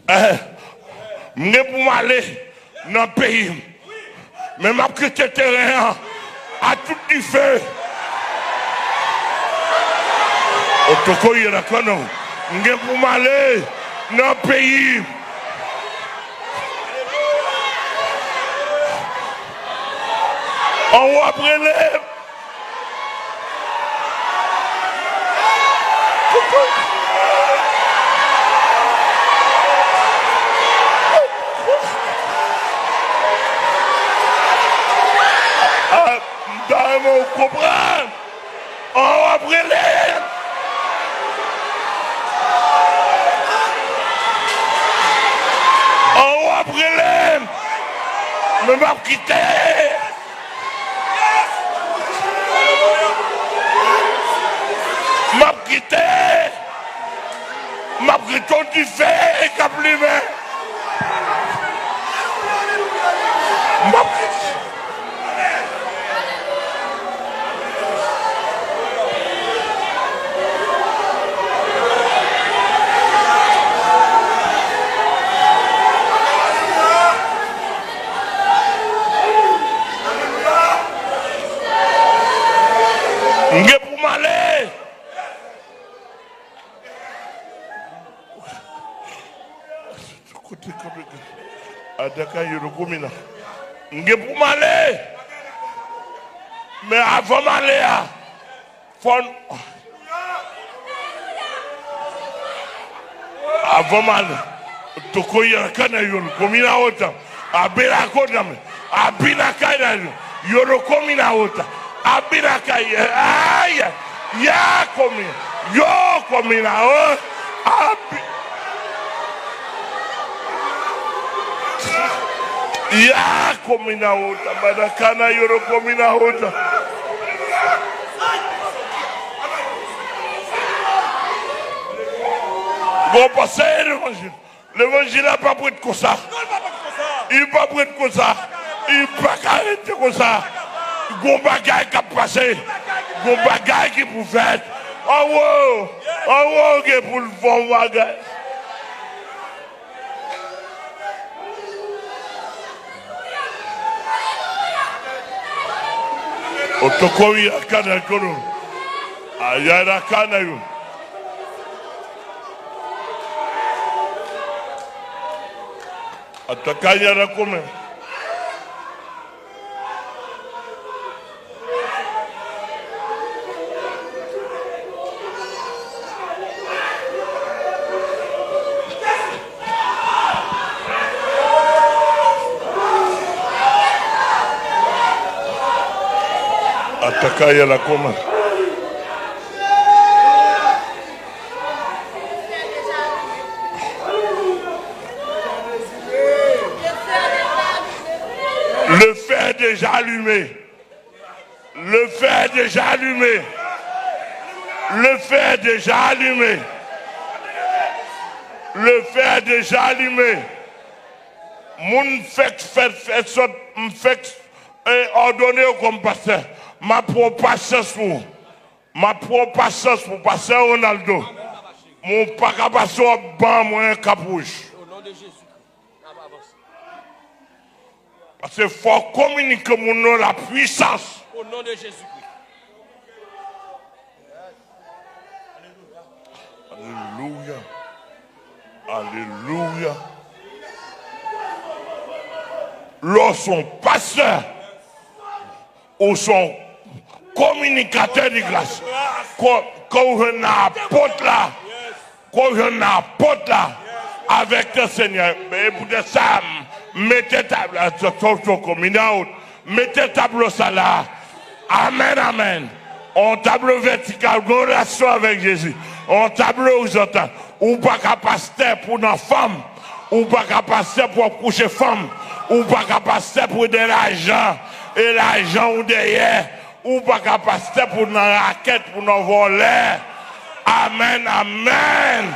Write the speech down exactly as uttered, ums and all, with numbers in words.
Eh, m gen pou m ale nan peyi m. Men m ap kite teren an a tout dife. Otoko ye la kannan. M gen pou m ale nan peyi m. Anwo ap rele m. Ah, m ta renmen w konprann. Anwo ap rele m. Anwo ap rele m. Men m ap kite. M ap kite. M ap kite yon dife k ap limen. M ap kite. M gen pou m ale. Kote kanpe? Adaka yo do komina. M gen pou m ale. Men avan m ale a, fò n, avan m ale, toko yankan nan yo do komina otan. Abela kontan men. Abinakay nan yo. Yo do komina otan. Abinakay. Ay. Ya komina. Yo komina. Oh. Abi. Ya komina otan. Badakana yo do komina otan. Bon, pase levanjil. Levanjil la p ap ret konsa. Li p ap ret konsa. Li pa ka rete konsa. Gon bagay k ap pase. Gon bagay ki pou fèt. Anwo, anwo gen pou l fè yon bagay. Otoko yakana kono. Ayada kana yo. Ataka yana kome. Ataka yana kome. Le feu est déjà allumé. Le feu est déjà allumé. Le feu est déjà allumé. Le feu est déjà allumé. Moun fèk fèt fèt sòt, m fèk, eh, òdone yo kòm pastè. M ap pran pasyans pou ou. M ap pran pasyans pou pastè Ronaldo. Men w pa ka pase w ap ban mwen kap wouj. Paske fò w kominike moun nan lapwisans. Alelouya. Alelouya. Lè w se yon pastè, ou se yon kominikatè de gras. Kon, kon w jwenn nan apot la, kon w jwenn nan apot la, avèk le Senyè. E poutèt sa, mete tab la, mete tablo sa la. Amèn, amèn. On tablo vètikal, gen relasyon avèk Jezi. On tablo orizontal. Ou pa ka pastè pou nan fanm. Ou pa ka pastè pou ap kouche fanm. Ou pa ka pastè pou de lajan. E lajan ou dèyè. Ou pa ka pastè pou nan rakèt, pou nan vòlè. Amèn, amèn.